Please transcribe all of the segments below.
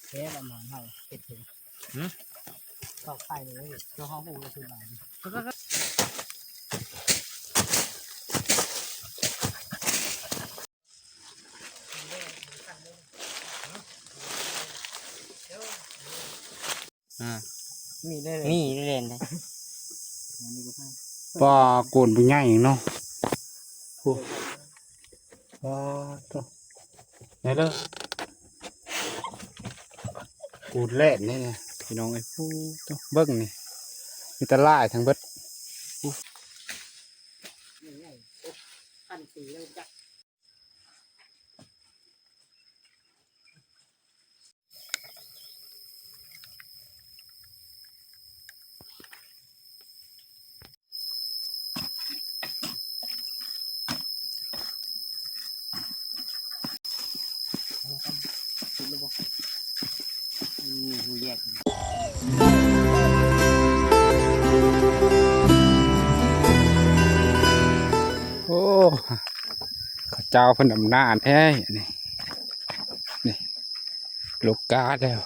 ແທ້ ບ້ານເຮົາເຮັດເປັນ ຫື ເຂົ້າໄຂ່ເລີຍ ເຈົ້າເຮົາຮູ້ແລ້ວຄືບາດນີ້. ອ່າ ມີໄດ້ເລີຍ ມີໄດ້ເລີຍ ປາໂກນບໍ່ໃຫຍ່ເນາະ. ໂອ້ ປາໂຕ ໄດ້ເລີຍ ໂກນແລ່ນນີ້ນະ ພີ່ນ້ອງເອີຍ. ໂອ້ ເບິ່ງນີ້ ມີແຕ່ລາຍທັງເບິດ. ໂອ້ ໂອ້ ເຂົາເຈົ້າເພິ່ນດຳນາແທ້ ອັນນີ້ ນີ້ ລົກກາແລ້ວ.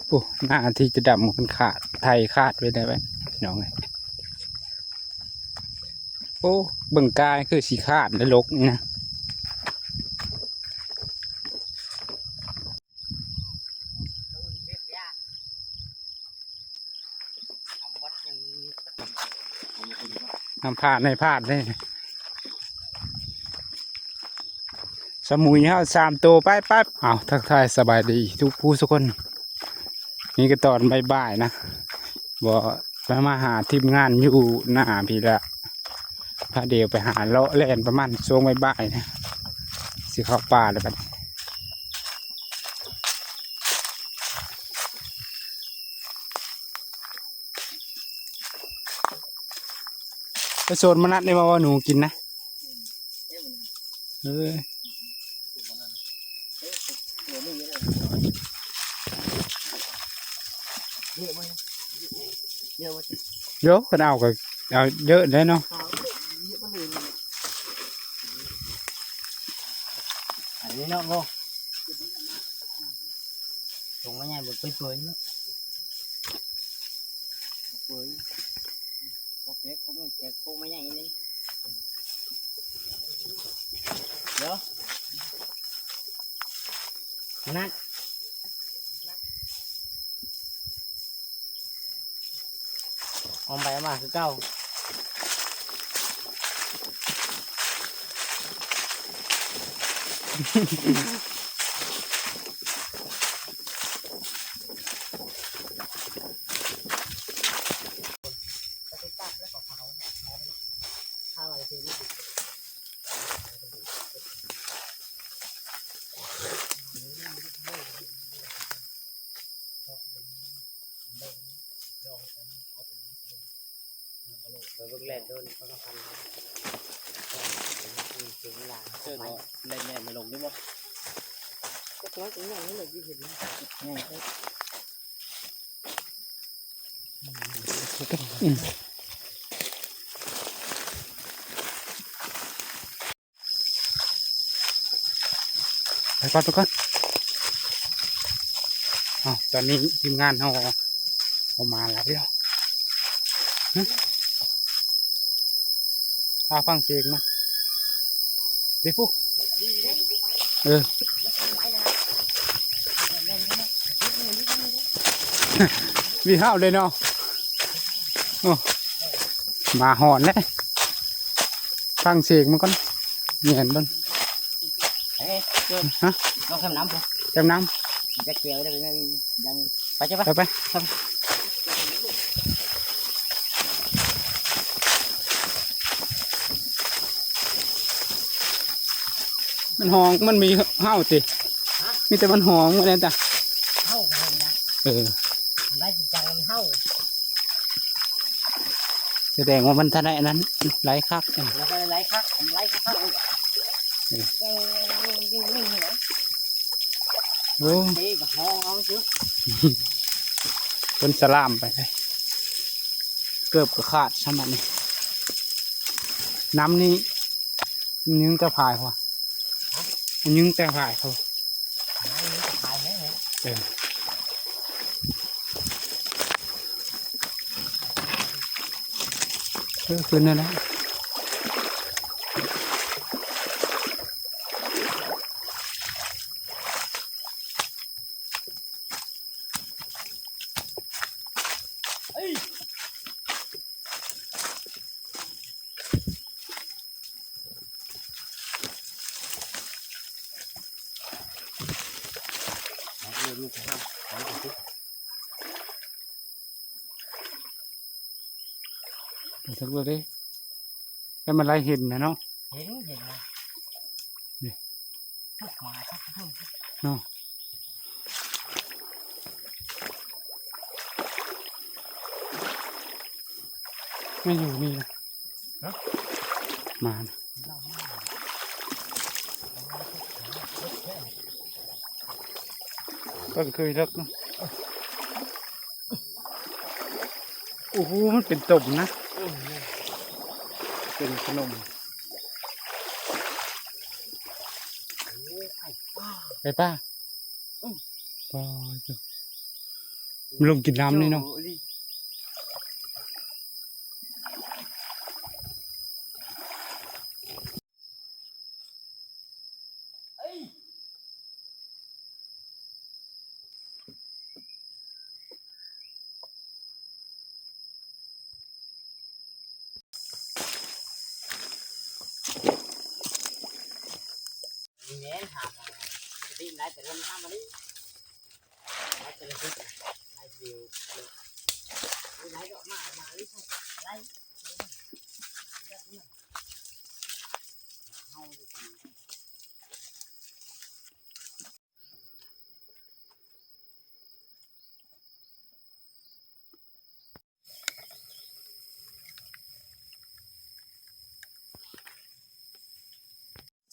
ໂອ້ ໜ້າທີ່ຈະດຳ ມັນຂາດ ໄຖຂາດໄວ້ໄດ້ໄວ ພີ່ນ້ອງເອີຍ. ໂອ້ ເບິ່ງກາຍຄືຊິຂາດແລ້ວ ລົກນີ້ນະ. ນຳຜ່ານໃຫ້ຜ່ານເດ້ ສະໝຸຍເຮົາສາມໂຕ ໄປໆ. ເອົາ ທັກທາຍສະບາຍດີທຸກຜູ້ທຸກຄົນ. ນີ້ກໍຕອນບ່າຍໆນະ ບໍ່ໄດ້ມາຫາທີມງານຢູ່ໜ້າພີ້ລະ ພາດຽວໄປຫາເລາະແລ່ນປະມານຊ່ວງບ່າຍໆນະ ຊິເຂົ້າປ່າແລ້ວບັດນີ້. ໄປໂຊນມະນັດນີ້ ວ່າໜູກິນນະ. ເອີ ໂຢ ຄັນເອົາກໍເອົາເຍອະໄດ້ເນາະ. ອັນນີ້ເນາະ ໂມ ຖົງມາໃຫຍ່ບໍ່ເປີດເຜີຍເນາະ ເປີດ ບໍ່ເປີດ ຄົງແຈກ ຄົງມາໃຫຍ່ນີ້ ດຽວ ຂະໜາດ ອອມໄປອອມມາຄືເກົ່າ. ໄປກ່ອນ ໄປກ່ອນ ເອົາ ຕອນນີ້ທີມງານເຮົາເອົາມາຫຼາຍແລ້ວ ຮຶ ພາຟັງເສງມັນ ເດ້ພຸ້ນ ເອີ ມີເຮົາເດ້ເນາະ ໂອ້ ໝາຫອນເດ້ ຟັງເສງມັນກ່ອນ ແມ່ນເບິ່ງ ເອີ ເອີ ຮະ ລອງແຄມນ້ຳພຸ້ນ ແຄມນ້ຳ ມັນຈະແກ້ວໄດ້ ຍັງ ໄປ ໄປ ໄປ ໄປ ໄປ ມັນຮ້ອງ ມັນມີເຫົ່າຕິ ຮະ ມີແຕ່ມັນຮ້ອງ ບໍ່ໄດ້ຕາ ເຫົ່າເຫັນນະ ເອີ ໄດ້ຈັງມັນເຫົ່າ ສະແດງວ່າມັນທັນໄດ້ອັນນັ້ນ ໄລ່ຄັກ ແລ້ວກໍໄລ່ຄັກ ໄລ່ຄັກ ເອີ ໂອ້ ເດ້ກໍຮ້ອງເອົາຊື່ ເພິ່ນສະຫຼາມໄປ ເກີບກໍຂາດຊ້ຳອັນນີ້ ນ້ຳນີ້ ຍິງແຕ່ພາຍພຸ້ນ ຍິງແຕ່ພາຍພຸ້ນ ເອີ ເອີ ຂຶ້ນແລ້ວນະ. ເຖິງແລ້ວເດ້ ແຕ່ມັນໄລ່ເຫັນນະເນາະ ເຫັນ ເຫັນນະ ນີ້ ມາ ເນາະ ມັນຢູ່ນີ້ນະ ຮະ ມານະ ເບິ່ງຄືເລິກເນາະ ໂອ້ໂຫ ມັນເປັນຕົມນະ ເປັນຂະໜົມ ໄປປ້າ ປ້າ ມັນລົງກິນນ້ຳນີ້ເນາະ.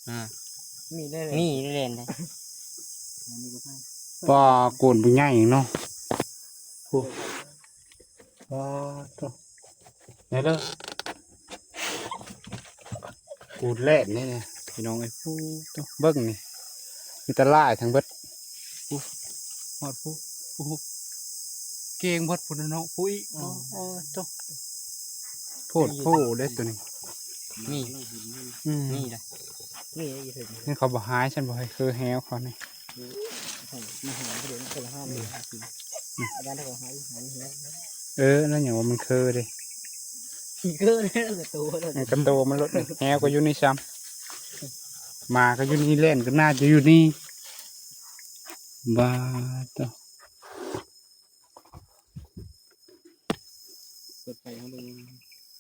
ອ່າ ມີໄດ້ເລີຍ ມີໄດ້ເລີຍ ປາໂກນບໍ່ໃຫຍ່ເນາະ ໂອ້ ປາໂຕ ນີ້ເດີ ກູດແລ່ນນີ້ນະ ພີ່ນ້ອງເອີຍ ໂອ້ໂຕ ເບິ່ງນີ້ ມີແຕ່ຫຼາຍທັງເບິດ ໂອ້ ຮອດຜູ້ ໂອ້ໂຫ ເກັ່ງເບິດພຸ້ນນະເນາະ ຜູ້ອີກ ໂອ້ ໂອ້ໂຕ ໂພດໂພເດ້ໂຕນີ້ ມີ ອືມ ມີລະ ນີ້ເຂົາບໍ່ຫາຍ ຊັ້ນບໍ່ໃຫ້ຄືແຮວເຂົານີ້ ມາຫາຜູ້ດຽວ ຄົນລະຫ້າ ເອີ ນັ້ນຫຍັງວ່າມັນຄືເດ້ ຄືເດ້ ກະໂຕມັນໂລດ ແຮວກໍຢູ່ນີ້ຊ້ຳ ໝາກໍຢູ່ນີ້ ແລ່ນກໍໜ້າຈະຢູ່ນີ້ ບາດ ເປີດໄຟໃຫ້ເບິ່ງ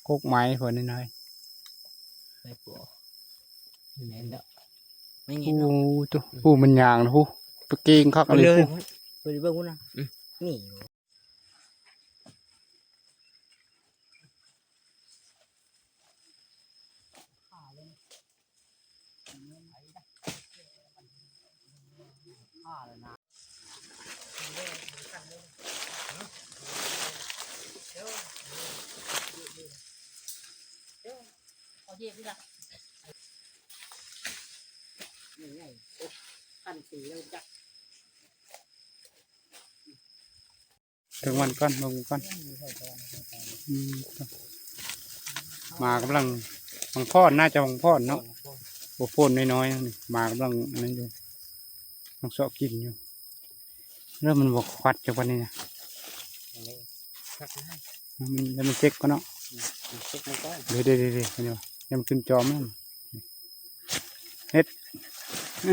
ກົກໄມ້ເພິ່ນນ້ອຍໆ ໄຟປົວ ແມ່ນດອກ ໄມ້ເງຍ ໂອ້ ເນາະ ໂອ້ ມັນຍ່າງນະ ໂອ້ ໄປເກັ່ງຄັກອີ່ຫຼີ ເພິ່ນເບິ່ງພຸ້ນນະ ອືມ ນີ້ ເຖິງມັນກ່ອນ ເບິ່ງກ່ອນ ອືມ ໝາກຳລັງ ບັງພອນ ໜ້າຈະບັງພອນເນາະ ໂອ້ ໂພນນ້ອຍໆ ນີ້ ໝາກຳລັງອັນນັ້ນຢູ່ ກຳລັງເຊາະກິນຢູ່ ແລ້ວມັນບໍ່ຄວັດຈັກວັນນີ້ນະ ມັນ ແລ້ວມັນເຊັກກ່ອນເນາະ ເຊັກມັນກ່ອນ ເດໆໆໆ ເຫັນບໍ່ ຍັງຂຶ້ນຈອມນັ້ນ ເຮັດ ອື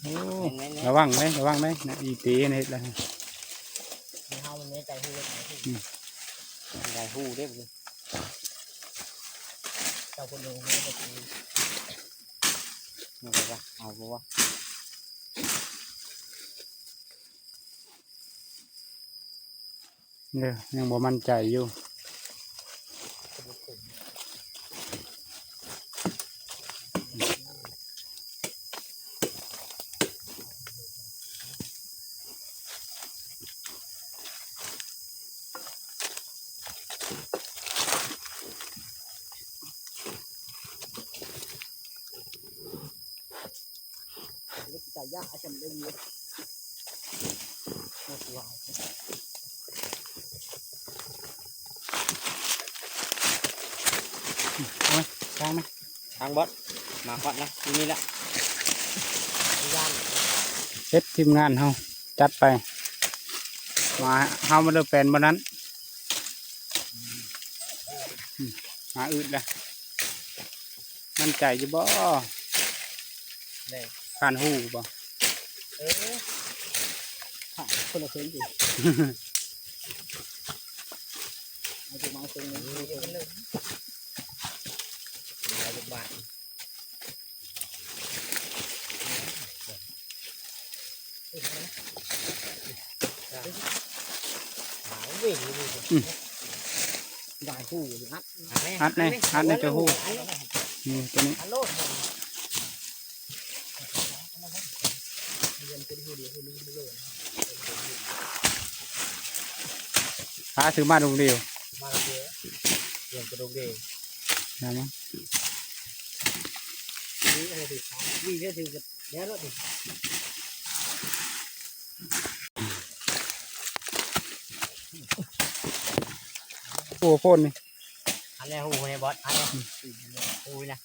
ໂອ້ ລະວັງເດ້ ລະວັງເດ້ ນະ ອີເຕນະ ເຮັດລະ ເຮົາມັນມີໃຈຮູ້ເດ້ ອື ໃຈຮູ້ເດ້ ເຈົ້າຄົນເດີ ເອົາບໍ່ວະ ເອົາບໍ່ວະ? ເດີ ຍັງບໍ່ໝັ້ນໃຈຢູ່. ເ ຢາກໃຫ້ສຳເລັດ ທາງມາ ທາງບອດ ມາຮອດລະ ຢູ່ນີ້ລະ ເຮັດ ທີມງານເຮົາ ຈັດໄປ ມາ ເຮົາມາເດີແປນບໍ່ນັ້ນ ອືມ ມາອຶດລະ ໝັ້ນໃຈຢູ່ບໍ່? ແມ່ນ ຜ່ານຫູບໍ່? ເອີ ຜ່ານຄົນລະເຄິ່ງຕິ ເອົາໄປມາເຄິ່ງໜຶ່ງ ເອົາໄປບາດ ອືມ ອັດແນ່ ອັດແນ່ ອັດແນ່ ເຈົ້າຮູ້ ນີ້ ຕົວນີ້ ພາຊື້ມາດົງດຽວ ມາດົງດຽວ ລຽງກະດົງເດ ນະມັງ ນີ້ໃຫ້ຖືກ ນີ້ໃຫ້ຖືກ ແລ້ວໂລດ ໂອ້ ໂພນນີ້ ອັນນີ້ຫູນີ້ບອດ ອັນນີ້ຫູນີ້ນະ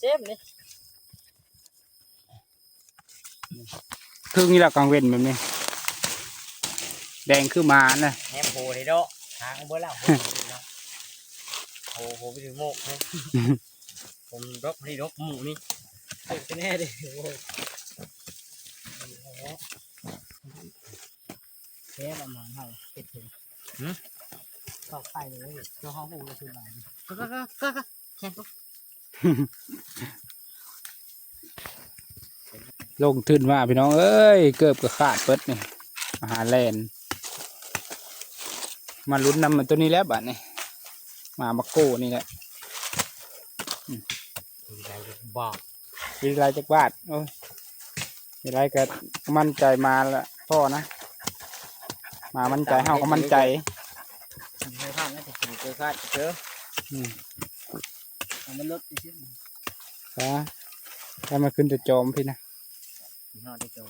ເຕັມນີ້ ຄືນີ້ລະກາງເວັນແບບນີ້ ແດງຄືໝານະ ແຮມໂຫເດເດາະ ຫາເບິ່ງລະ ໂຫ ໂຫໄປຖືໂມກ ໂຫ ຜົມດົກ ພໍດີດົກໝູ່ນີ້ ເປັນແນ່ເດ້ ໂອ້ຍ ແທ້ລະໝານເຮົາເຮັດເຖິງ ຫື ເຂົ້າໄຂ່ເລີຍ ເຈົ້າເຮົາຮູ້ລະຄືບາດນີ້ ກະ ກະ ກະ ກະ ແຂນຕົກ ລົງທຶນມາພີ່ນ້ອງເອີຍ ເກີບກະຂາດເບິດນີ້ ມາຫາແລ່ນ ມາລຸ້ນນຳຕົວນີ້ແຫຼະບາດນີ້ ມາບັກໂກ້ນີ້ແຫຼະ ອືມ ມີຫຼາຍຈັກບາດ ໂອ້ຍ ມີຫຼາຍກະໝັ້ນໃຈມາລະພໍນະ ມາໝັ້ນໃຈເຮົາກະໝັ້ນໃຈ ໃຫ້ຜ່ານນະ ເກີບຂາດເດີ ອືມ ເອົາມັນເລິກຊື່ໆ ອາ ໃຫ້ມັນຂຶ້ນແຕ່ຈອມພີ້ນະ ຮອດແຕ່ຈອມ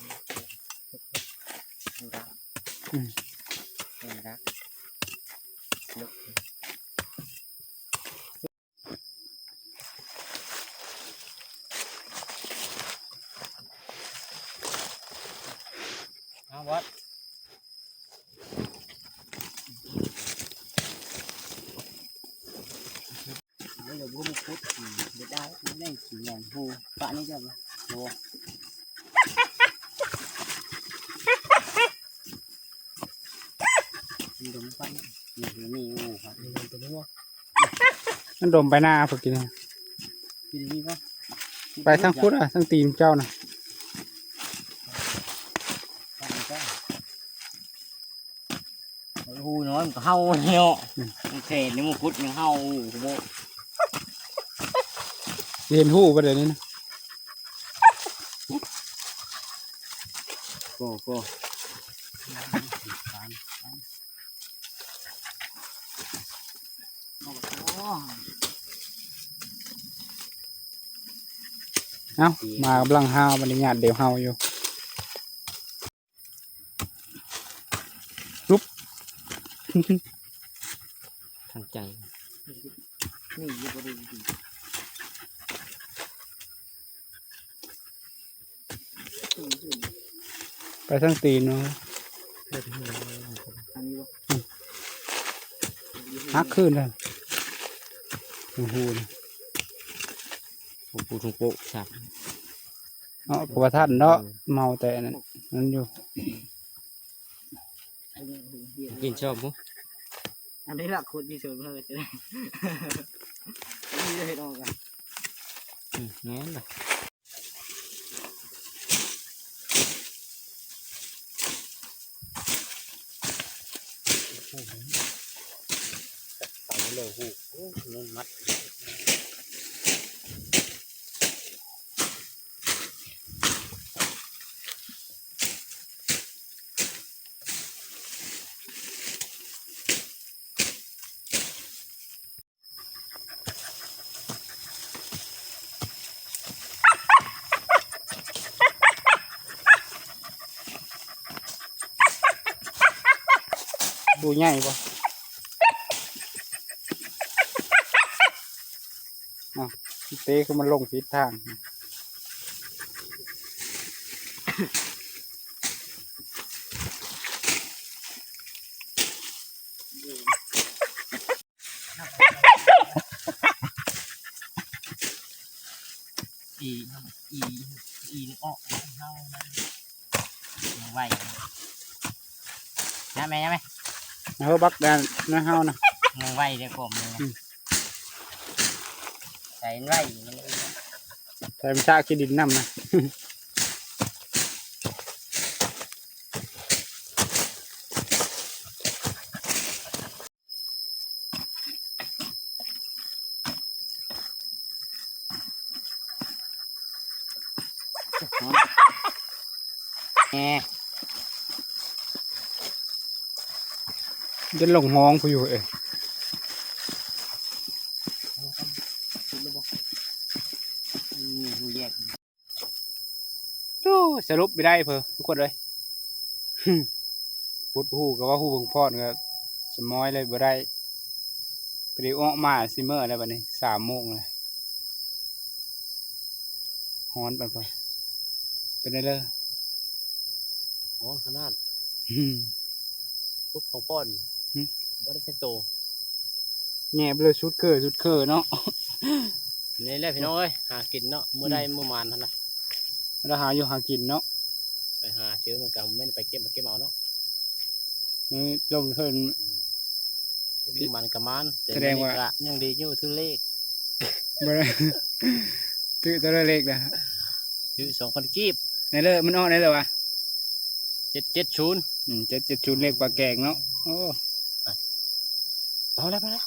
ອືມ ເລິກ ເອົາບອດ ເອົາ ດຽວບໍ່ມາຂຸດ ອືມ ບໍ່ໄດ້ ມັນໄດ້ຂີ້ແຍງຫູ ປະນີ້ເຈົ້າ ໂອ້ ມັນດົມໄປ ນີ້ ນີ້ ໂອ້ ມັນດົມໄປໜ້າພຸ້ນກິນ ກິນນີ້ບໍ່ ໄປທາງພຸ້ນອະ ທາງຕີນເຈົ້ານະ ຫູນ້ອຍມັນກະເຫົ່າເນາະ ອືມ ມັນແຂນນີ້ມັນກຸດຍັງເຫົ່າ ໂອ້ໂຫ ຊິເຫັນຫູບໍ່ດຽວນີ້ນະ ໂກ ໂກ ເອົ້າ ມາກຳລັງຫາວ ບັນຍາກາດດຽວເຮົາຢູ່ ປຸບ ທາງໃຈ ນີ້ຢູ່ບໍ່ໄດ້ດີ ໄປທາງຕີນເນາະ ອັນນີ້ບໍ່ ອືມ ຫັກຄືນເດີ ໂອ້ໂຫ ຂອງປູຖົງໂປະສັກ ເນາະ ກະວ່າທັນເນາະ ເມົາແຕ່ນັ້ນ ນັ້ນຢູ່ ກິນຊອບບໍ່ ອັນນີ້ລະ ຂຸດຢູ່ເຊີງເລີຍ ນີ້ເຮັດອອກກະ ອືມ ແມ່ນລະ. ໄປເລີຍ ໂອ້ໂຫ ມັນມັດ. ຕົວໃຫຍ່ບໍ່? ອ້າວ ເຕະຄືມັນລົງຜິດທາງ. ອີ ອີ ອີອອກເຮົານະ ຍັງໄວ ຍາແມ່ ຍາແມ່ ເຮົາບັກແດນນະເຮົານະ ຍັງໄວເດ້ ກອມນີ້ນະ ອືມ ໃສ່ມັນໄວ ໃສ່ມັນຊະຂີ້ດິນນຳນະ. ແໝ ຈົນລົງຫ້ອງພຸ້ນຢູ່ເອີຍ. ອືມ ແຍກ ໂອ້ ສະຫຼຸບບໍ່ໄດ້ເພີ້ ທຸກຄົນເອີຍ ຂຸດຮູກໍວ່າຮູເບິ່ງພອນກໍສະໝອຍເລີຍບໍ່ໄດ້. ພໍດີອອກມາຊິເມືອແລ້ວບັດນີ້ ສາມໂມງແລ້ວ ຮ້ອນປານເພິ່ນ ເປັນໄດເລີ ຮ້ອນຂະໜາດ ອືມ ຂຸດຂອງພອນ ຫຶ ບໍ່ໄດ້ຈັກໂຕ ແຫຍ່ໄປເລີຍ ສຸດເຄີ ສຸດເຄີເນາະ. ນີ້ແຫຼະພີ່ນ້ອງເອີຍ ຫາກິນເນາະ ມື້ໃດ ອືມ ມື້ໝານຫັ້ນນະ ລະຫາຢູ່ຫາກິນເນາະ ໄປຫາຊື້ມັນກໍແມ່ນໄປເກັບມາເກັບເອົາເນາະ. ນີ້ລົງເພິ່ນ ອືມ ຊື້ມັນກໍໝານ ແຕ່ ສະແດງວ່າ ມື້ນີ້ກໍຍັງດີຢູ່ ຖືກເລກ ບໍ່ໄດ້ ຖືກຕົວໃດເລກນະ ຖືກສອງພັນກີບ ໃນເລີ ມັນອອກໃນເລີຫວາ ເຈັດເຈັດສູນ ອືມ ເຈັດເຈັດສູນ ເລກປາແກງເນາະ. ໂອ້ ພໍແລ້ວ ພໍແລ້ວ.